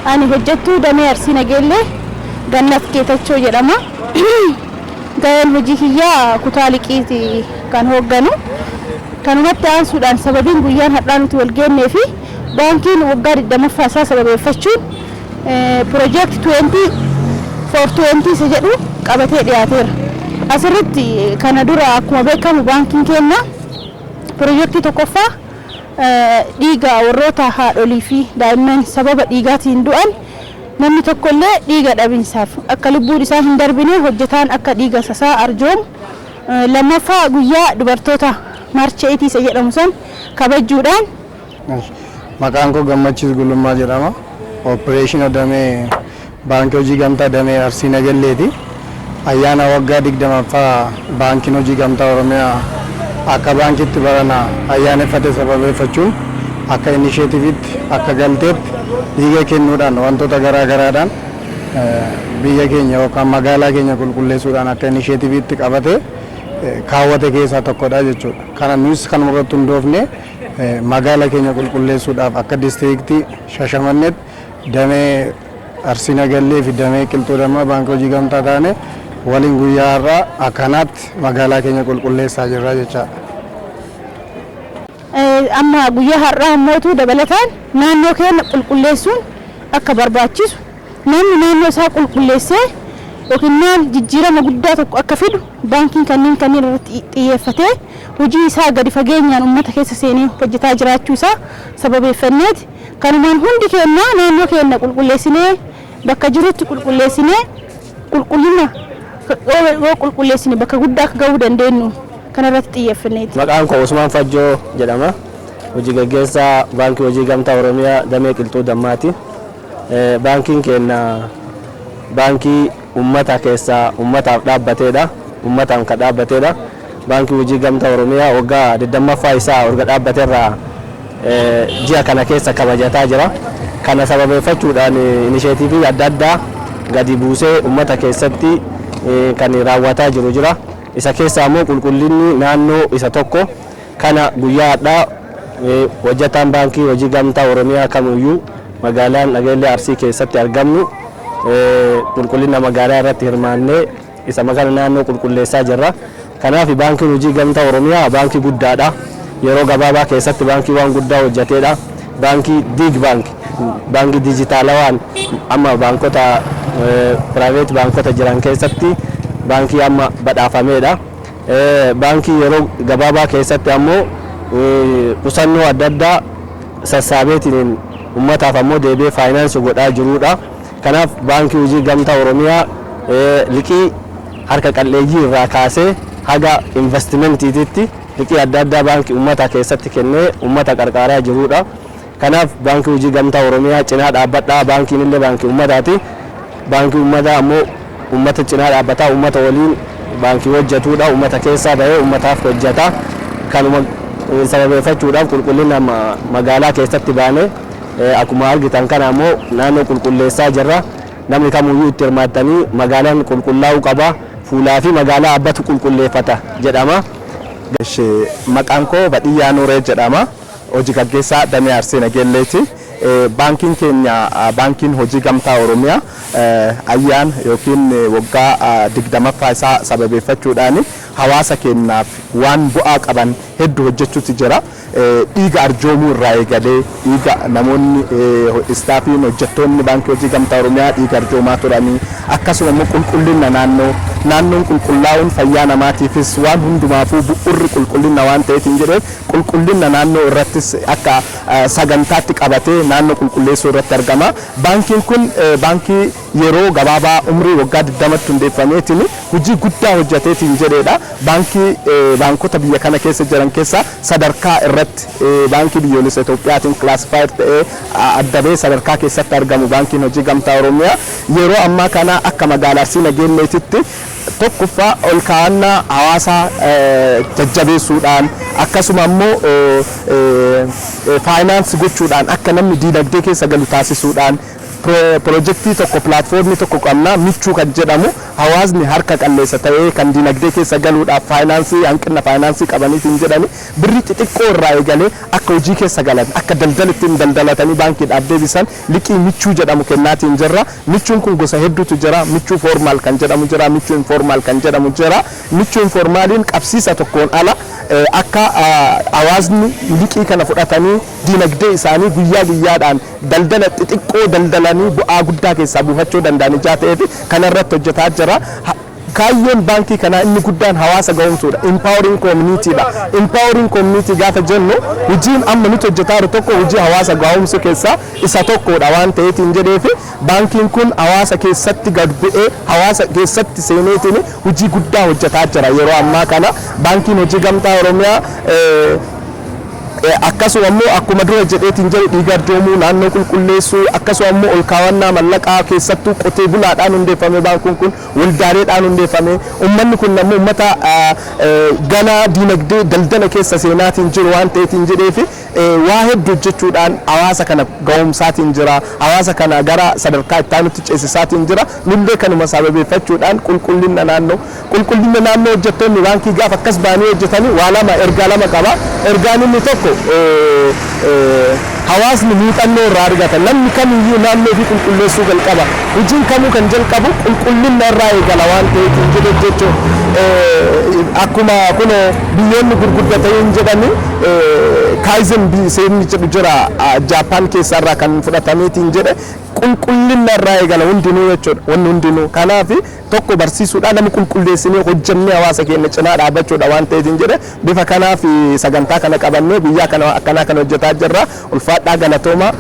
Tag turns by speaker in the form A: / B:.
A: Ani hojjettuu damee Arsii Nageellee Gannat Geetachoo jedhama. Gaheen hojii kiyyaa kutaa liqiiti kan hoogganu. Kanumatti aansuudhaan sababiin guyyaan har'aa nuti wal geennee fi baankiin waggaa 20ffaa isaa sababeeffachuun Project 20 for 20 isa jedhu qabatee dhiyaateera. Asirratti kana dura akkuma beekamu baankiin keenya pirojektii tokkoffaa dhiiga warroota haadholii fi daa'imman sababa dhiigaatiin du'an namni tokkollee dhiiga dhabinsaaf akka lubbuun isaa hin darbine hojjetaan akka dhiiga isaa arjoomu, lammaffaa guyyaa dubartoota March 8 isa jedhamu san kabajuudhaan.
B: Maqaan koo Gammachiis Gulummaa jedhama. Opereeshina damee Baankii Hojii Gamtaa damee Arsii Nagelleeti. Ayyaana waggaa 20ffaa Baankiin Hojii Gamtaa Oromiyaa akka baankiitti barana ayyaaneffate sababeeffachuun akka inisheetiivitti, akka galteetti dhiiga kennuudhaan, wantoota garaa garaadhaan biyya keenya yookaan magaalaa keenya qulqulleessuudhaan akka inisheetiiviitti qabatee kaawwate keessaa tokkodha jechuudha. Kana nus kanuma irratti hundoofne magaala keenya qulqulleessuudhaaf akka diistiriiktii Shashamanneetti damee Arsii Nagallee fi damee Qilxuu Dammaa Baankii Hojii Gamtaa taane waliin guyyaa har'aa akkanaatti magaalaa keenya qulqulleessaa jirra jechaadha.
A: Amma guyyaa har'aa ammootu dabalataan naannoo keenya qulqulleessuun akka barbaachisu, namni naannoo isaa qulqulleessee yookiin maal jijjiirama guddaa tokko akka fidu, baankiin kanneen irratti xiyyeeffatee hojii isaa gadi fageenyaan uummata keessa seenee hojjetaa jiraachuu isaa sababeeffanneeti. Kanumaan hundi keenya naannoo keenya qulqulleessinee, bakka jirutti qulqulleessinee, qulqullina yoo qulqulleessine bakka guddaa akka gahuu dandeenyu kanarratti xiyyeeffanneeti.
C: Maqaan koo Usmaan Fajjoo jedhama. Hojii gaggeessaa Baankii Hojii Gamtaa Oromiyaa damee Qilxuu Dammaati. Baankiin keenya baankii uummata keessaa uummataaf dhaabbateedha. Uummataan kan dhaabbateedha. Baankii Hojii Gamtaa Oromiyaa waggaa 20ffaa isaa erga dhaabbateerraa ji'a kana keessa kabajataa jira. Kana sababeeffachuudhaan inisheetiivii adda addaa gadi buusee uummata keessatti kan raawwataa jiru jira. Isa keessaa immoo qulqullinni naannoo isa tokko. Kana guyyaa har'aa hojjetaan Baankii Hojii Gamtaa Oromiyaa kamiyyuu magaalaan Nageellee Arsii keessatti argamnu qulqullina magaalaa irratti hirmaannee isa magaalaa naannoo qulqulleessaa jirra. Kanaaf Baankiin Hojii Gamtaa Oromiyaa baankii guddaadha. Yeroo gabaabaa keessatti baankii waan guddaa hojjeteedha. Baankii Dig Bank, baankii dijitaalawaan amma baankota private baankota jiran keessatti baankii amma badhaafameedha. Baankii yeroo gabaabaa keessatti ammoo qusannoo adda addaa sassaabeetiin uummataaf ammoo deebi'ee faayinaansii godhaa jirudha. Kanaaf Baankii Hojii Gamtaa Oromiyaa liqii harka qalleeyyii irraa kaasee haga investimentiititti liqii adda addaa baankii uummata keessatti kennee uummata qarqaaraa jirudha. Kanaaf Baankii Hojii Gamtaa Oromiyaa cinaa dhaabbadhaa. Baankiin illee baankii uummataati. Baankii uummataa ammoo uummata cinaa dhaabbataa, uummata waliin baankii hojjetudha. Uummata keessaa bahee uummataaf hojjeta. Kanuma sababeeffachuudhaaf qulqullina magaalaa keessatti baanee akkuma argitan kana ammoo naannoo qulqulleessaa jirra. Namni kamuyyuu itti hirmaattanii magaalaan qulqullaa'uu qaba. Fuulaa fi magaalaa abbatu qulqulleeffata jedhama.
D: Maqaan koo Badhiyyaa Nuuree jedhama. Hojii gaggeessaa damee Arsii Nageelleeti. Baankiin keenya, Baankiin Hojii Gamtaa Oromiyaa, ayyaana yookiin waggaa 20ffaa isaa sababeeffachuudhaan hawaasa keenyaaf waan bu'aa qaban hedduu hojjechuutti jira. Dhiiga arjoomuu irraa eegalee dhiiga namoonni, istaafiin, hojjettoonni Baankii Hojii Gamtaa Oromiyaa dhiiga arjoomaa turanii, akkasuma immoo qulqullina naannoo, naannoon qulqullaa'uun fayyaa namaatiifis waan hundumaafuu bu'urri qulqullina waan ta'eef hin jedheef, qulqullina naannoo irrattis akka sagantaatti qabatee naannoo qulqulleessuu irratti argama. Baankiin kun baankii yeroo gabaabaa umrii waggaa 20tti hundeeffameetiin hojii guddaa hojjeteetiin jedheedha. Baankii baankota biyya kana keessa jiran keessa sadarkaa irratti Baankii Biyyoolessa Itoophiyaatiin classified ta'ee adda bahee sadarkaa keessatti argamu Baankiin Hojii Gamtaa Oromiyaa yeroo ammaa kana akka magaalaa Arsii Nageelleetitti tokkoffaa ol kaa'annaa hawaasaa jajjabeessuudhaan, akkasuma immoo faayinaansi gochuudhaan akka namni diinagdee keessa galu taasisuudhaan Piroojeektii tokko, pilaatfoormii tokko qabna, Michuu kan jedhamu. Hawaasni harka qalleessa ta'ee kan dinagdee keessa galuudhaaf faayinaansii, hanqina faayinaansii qabaniitiin jedhani, birrii xixiqqoo irraa eegalee akka hojii keessa galan, akka daldala ittiin daldalatanii baankiidhaaf deebisan liqii Michuu jedhamu kennaatiin jirra. Michuun kun gosa hedduutu jira. Michuu formal kan jedhamu jira, michuu informal kan jedhamu jira. Michuu informaaliin qabsiisa tokkoon ala akka hawaasni liqii kana fudhatanii dinagdee isaanii guyyaa guyyaadhaan daldala xixiqqoo daldalanii bu'aa guddaa keessaa buufachuu danda'an ijaa ta'eef kanarratti hojjetaa jira. Kaayyoon baankii kanaa inni guddaan hawaasa ga'umsuudha. Empowering community dha. Empowering community gaafa jennu, hojiin amma nuti hojjetaa jiru tokko hojii hawaasa ga'umsuu keessaa isa tokkodha waan ta'eetiin jedheefi baankiin kun hawaasa keessatti gad bu'ee, hawaasa keessatti seeneetiin hojii guddaa hojjetaa jira yeroo ammaa kana Baankiin Hojii Gamtaa Oromiyaa. Akkasuma immoo akkuma dura jedheetiin jedhu, dhiiga arjoomuu, naannoo qulqulleessuu, akkasuma immoo ol kaawwannaa mallaqaa, keessattuu qotee bulaadhaan hundeeffame baankuun kun, waldaaleedhaan hundeeffame. Ummanni kun ammoo ummata ganaa diinagdee daldala keessa seenaatiin jiru waan ta'eetiin jedheefi waa hedduu hojjechuudhaan hawaasa kana ga'umsaatiin jira, hawaasa kana gara sadarkaa itti aanutti ceesisaatiin jira. Nullee kanuma sababeeffachuudhaan qulqullina naannoo hojjettoonni baankii gaafa akkas ba'anii hojjetanii waa lama, ergaa lama qaba. Ergaan inni tokko, hawaasni muuxannoo irraa argata. Namni kamiyyuu naannoo fi qulqulleessuu jalqaba. Hojiin kamuu kan jalqabu qulqullina irraa eegala waan ta'eef jedhe jechuun, akkuma kun biyyoonni gurguddatanii jedhani, kaizen seerni jedhu jira, Jaappaan keessaa irraa kan fudhatameetiin jedhe, qulqullina irraa eegala hundinuu jechuudha, wanni hundinuu. Kanaaf tokko barsiisuudhaan, nama qulqulleessinee hojjennee hawaasa keenya cinaa dhaabbachuudha waan ta'eetiin jedhe. Bifa kanaaf sagantaa kana qabannee guyyaa kana akkanaa kana hojjetaa jirra. Ulfaadhaa, galatooma.